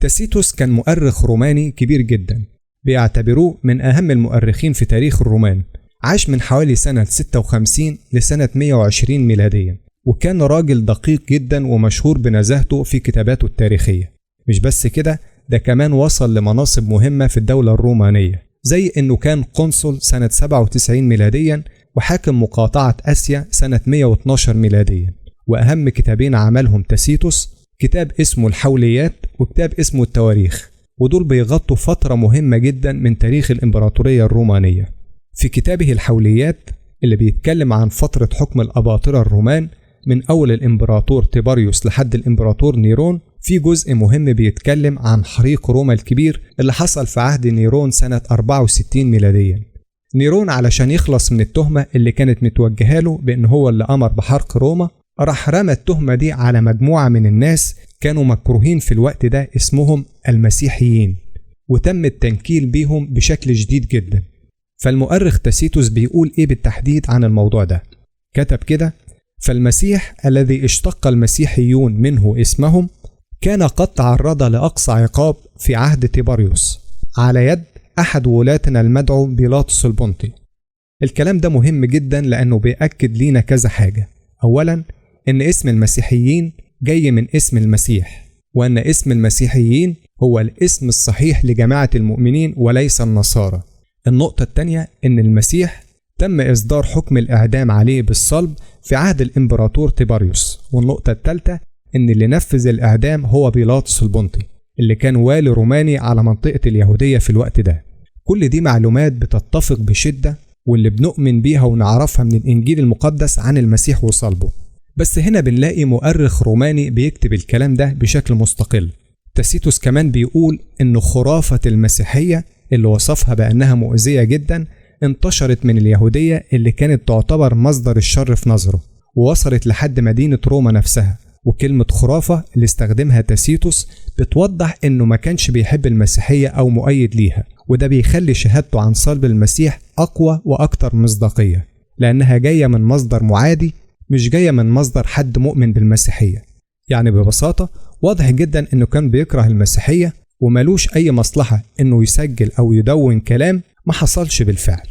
تاسيتوس كان مؤرخ روماني كبير جدا، بيعتبروه من أهم المؤرخين في تاريخ الرومان. عاش من حوالي سنة 56 لسنة 120 ميلاديا، وكان راجل دقيق جدا ومشهور بنزاهته في كتاباته التاريخية. مش بس كده، ده كمان وصل لمناصب مهمة في الدولة الرومانية، زي إنه كان قنصل سنة 97 ميلاديا وحاكم مقاطعة آسيا سنة 112 ميلاديا. وأهم كتابين عملهم تاسيتوس كتاب اسمه الحوليات وكتاب اسمه التواريخ، ودول بيغطوا فترة مهمة جدا من تاريخ الإمبراطورية الرومانية. في كتابه الحوليات اللي بيتكلم عن فترة حكم الأباطرة الرومان من أول الإمبراطور تيبريوس لحد الإمبراطور نيرون، في جزء مهم بيتكلم عن حريق روما الكبير اللي حصل في عهد نيرون سنة 64 ميلاديا. نيرون علشان يخلص من التهمة اللي كانت متوجهة له بأن هو اللي أمر بحرق روما، راح رمى التهمة دي على مجموعة من الناس كانوا مكروهين في الوقت ده اسمهم المسيحيين، وتم التنكيل بيهم بشكل شديد جدا. فالمؤرخ تاسيتوس بيقول إيه بالتحديد عن الموضوع ده؟ كتب كده: فالمسيح الذي اشتق المسيحيون منه اسمهم كان قد تعرض لأقصى عقاب في عهد تيبريوس على يد أحد ولاتنا المدعو بيلاطس البنطي. الكلام ده مهم جدا لأنه بيأكد لينا كذا حاجة. أولا، إن اسم المسيحيين جاي من اسم المسيح، وأن اسم المسيحيين هو الاسم الصحيح لجماعة المؤمنين وليس النصارى. النقطة الثانية، إن المسيح تم إصدار حكم الإعدام عليه بالصلب في عهد الإمبراطور تيبريوس. والنقطة الثالثة، إن اللي نفذ الإعدام هو بيلاطس البنطي اللي كان والي روماني على منطقة اليهودية في الوقت ده. كل دي معلومات بتتفق بشدة واللي بنؤمن بيها ونعرفها من الإنجيل المقدس عن المسيح وصلبه. بس هنا بنلاقي مؤرخ روماني بيكتب الكلام ده بشكل مستقل. تاسيتوس كمان بيقول إن خرافة المسيحية اللي وصفها بأنها مؤذية جدا انتشرت من اليهودية اللي كانت تعتبر مصدر الشر في نظره، ووصلت لحد مدينة روما نفسها. وكلمة خرافة اللي استخدمها تاسيتوس بتوضح إنه ما كانش بيحب المسيحية أو مؤيد ليها، وده بيخلي شهادته عن صلب المسيح أقوى وأكتر مصداقية، لأنها جاية من مصدر معادي مش جاية من مصدر حد مؤمن بالمسيحية. يعني ببساطة واضح جدا إنه كان بيكره المسيحية وملوش أي مصلحة إنه يسجل أو يدون كلام ما حصلش بالفعل.